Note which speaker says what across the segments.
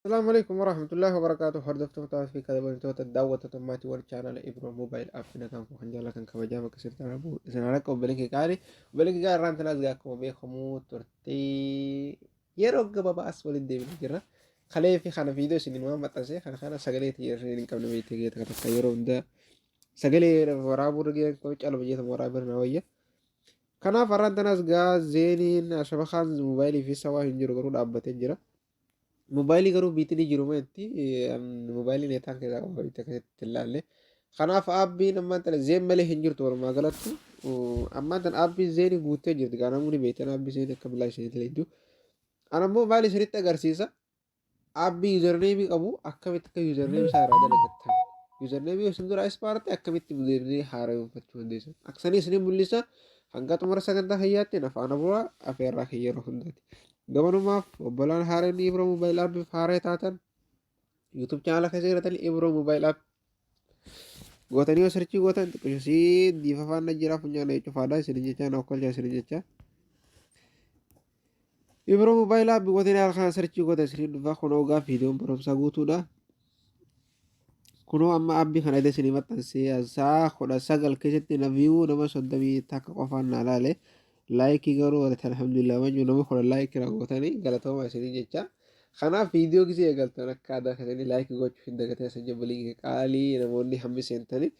Speaker 1: Asalaamu alaikum warahmatullahi wabarakatuh. Hordoftoota fi kabajamtoota daawwattoota maatiiwwan chaanala Ibro Mobile App nagaan koo kan jaalatan kabajaa bakka sirtaan rabu isin harka obboleen kee qaali obboleen kee qaali irraan tanaas gaa akkuma beekamu turtii yeroo gabaabaa as waliin deebinee jirra. Kalee fi kana viidiyoo isin waan maxxanse kana kana sagalee isin hin qabne beektee gee takka takka yeroo hundaa sagalee waraabuu irra gee calma jeetama waraabuu irra na wayya. Kanaaf har'aan tanaas gaa zeeniin shabakaan moobaayilii fi sawaa hin jiru garuu dhaabbatee jira. Moobaayilii garuu biitinii jiru meetti moobaayilii neetaan keessaa qaba biitti akkasitti hin laalle. Kanaaf aappiin ammaan tana zeen malee hin jirtu walumaa galattu. Ammaan tana aappiin zeenii guuttee jirti gaa namoonni beektan aappii zeenii akka bilaa isinitti leeddu. Ana immoo maal isinitti agarsiisa? Aappii yuuzarneemii qabu akkamitti akka yuuzarneemii isaa irraa dalagattan. Yuuzarneemii isin dura ispaarte akkamitti deemnee haaromfachuu dandeessan. Akkasanii isin mul'isa hanga xumura sagantaa kiyyaatti na faana bu'aa afeerraa kiyya yeroo hundaati. Gamanumaaf obbolaan haareen Ibro Mobile App haaree taatan YouTube chaanala keessa jiratan Ibro Mobile App gootanii yoo sarchii gootan xiqqishosii diifa faana jira funyaan cufaadha isin jecha na okkolcha isin jecha. Ibro Mobile App gootanii haala kana sarchii gootan isin dhufa kunoo gaaf viidiyoon barumsaa guutuudha. Kunoo amma abbi kana edda isinii maxxansee sa'a 19 keessatti na viyuu nama 31 qofaan na laale. Laayikii garuu warra alhamdulillah wanjuu nama 10 laayikii raawwatanii galatooma isinii jecha. Kanaaf viidiyoo gisee eegaltan akka aadaa keessanii laayikii gochuu hin dagatin isin jabbalii qaalii namoonni hammi seentanii.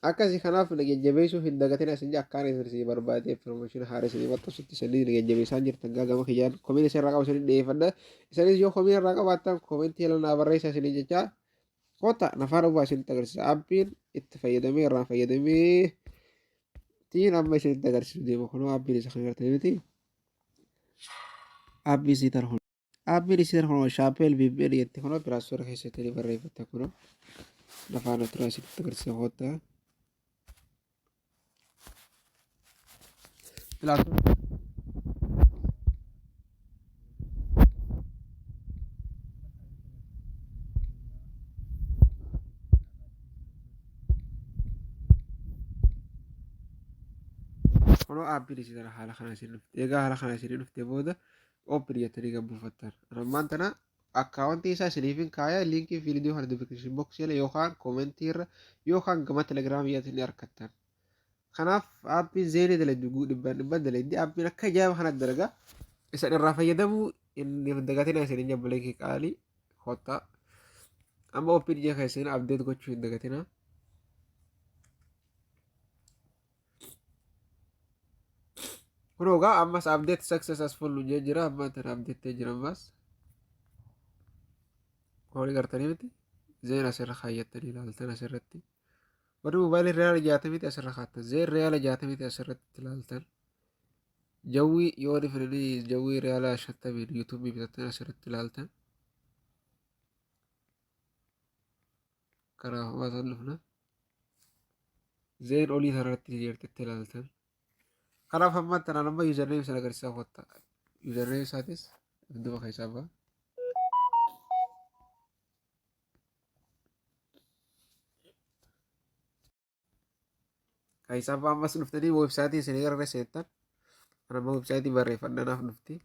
Speaker 1: Akkasi kanaaf na jajjabeessuu hin dagatin isin akkaan isin si barbaadee promotion haara isinii maxxansutti isinii na jajjabeessaan jirtan gaa gama kiyyaan komiin isin irraa qabu isinii dhiyeeffadha. Isinis yoo komiin irraa qabaattan komentii jala naa barreessaa isinii jecha kota nafaan obaa isinitti agarsiisa. Abbiin itti fayyadamee irraan fayyadamee tiin amma isinitti agarsiisu deema kunoo abbiin isa kan gartanii miti. Abbii isii tarhun. Aappiin isiin kunoo shaapeel VPN jetti kunoo piraastoora keessatti ni barreeffatta kunoo lafaan turaa isinitti agarsiisa kottaa. Piraastoora Kunoo aappiin isin haala kana isin dhufte. Egaa haala kana isin dhufte booda open jettanii gad buufattan. Ammaan tana akkaawwantii isaa isiniifin kaaya liinkii viidiyoo kana description box jala yookaan koomentii irra yookaan gama telegiraamii jalatti ni argattan. Kanaaf aappiin zeenii dalagdu dhibbaan dhibban dalagdi aappiin akka ajaa'iba kanatti dalaga. Isan irraa fayyadamuu hin dagatina isin hin jabbalee kee qaalii kottaa. Amma open jee keessan update gochuu hin dagatina. Kunoo egaa ammas update successful nu jee jira amma tana update ta'ee jira ammas. Horii gartanii miti zeen asirra kaayyattanii ilaaltan asirratti. Warri moobaayilii riyaala jaatamiiti asirra kaattan zeen riyaala jaatamiiti asirratti ilaaltan. Jawwii yoo ni fedhanii jawwii riyaala 50n yuutuubii bitattan asirratti ilaaltan. Karaa hawaasaa dhufna. Zeen olii sanarratti jirtitti ilaaltan. Kanaaf amma tanaan amma username sana agarsiisaa kotta. Username isaatis duuba keessaa ba'a. Keessaa ba'a ammas dhuftanii weebsaayitii isin irra seentan. Kan amma weebsaayitii barreeffadha naaf dhufti.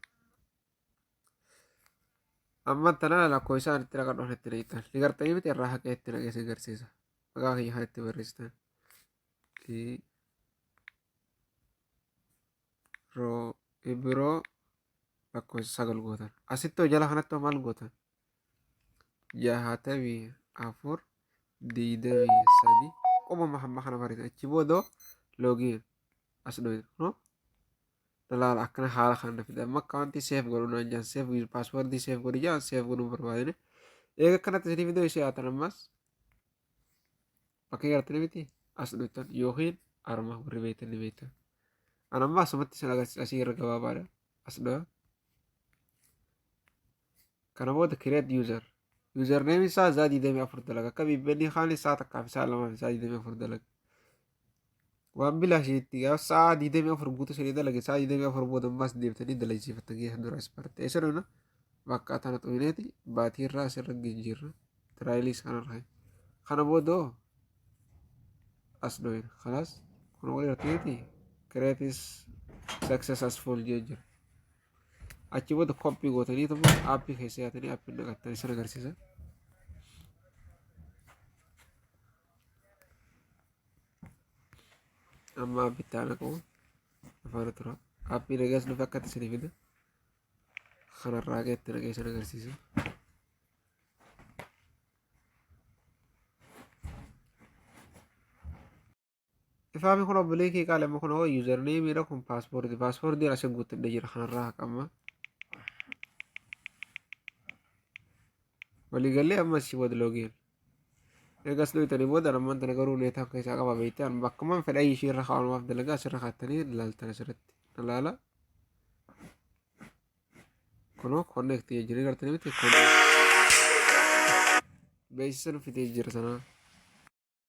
Speaker 1: Amma tana lakkoofsaan itti naqadhu kan itti naqxan. Ni gartanii miti irraa haqee itti naqee isin agarsiisa. Maqaa kiyya kan itti barreessitan. Roo ibiroo lakkoofsa 9 gootan. Asitti hoo jala kanatti hoo maal gootan? 64 23 qubuma hamma kana barreessan. Achi booda loogiin as dhoyna. No? Laala akkana haala kana fida. Amma akka wanti seef godhu naan jaan seef paaswordii seef godhi jaan seef godhuu barbaadine. Eega akkanatti isinii fidoo ishee haatan ammas Bakka gartanii miti as dhuftan yookiin arma warri beektan ni beektan. An amma asumatti isin agarsiisa asii irra gabaabaadha. As dhufa. Kana booda create user. User name isaa zaa 24 dalaga. Akka VPN kaan isaa takkaaf isaa lamaaf isaa 24 dalaga. Waan bilaashiitti gaafa sa'a 24 guutuu isinii dalage sa'a 24 booda ammas deebitanii dalagsiifattan keessa dura ispartee. Isa dhufna bakka tana xuyineeti baatii irraa asirra jijjiirra. Tiraayiliis kanarra. Kana booda as dhoyina. Kanaas kun wal irratti create is successful jee jira. Achi booda koppii gootanii tuma aappii keessa yaatanii aappii naqattanii sin agarsiisa. Amma aappitti haa naqu. Afaana tura. Aappii nagaas nuuf akkatti isinii fida. Kanarraa itti naqee sin agarsiisa. Ifaami kun obbolee kee qaali amma kun hoo yuuzarneemiidha kun paaspoortii paaspoortiin asii guuttadhee jira kanarraa haqamma. Waliigallee amma si booda loogiin. Ergas looyitanii booda ammaan tana garuu neetaan keessaa qaba beekte an bakkuman fedha ishii irra kaa'umaaf dalagaa asirra kaa'attanii ilaaltan asirratti ilaala. Kunoo connect jijjiiree gartanii miti beeksisa nu fidee jira sanaa.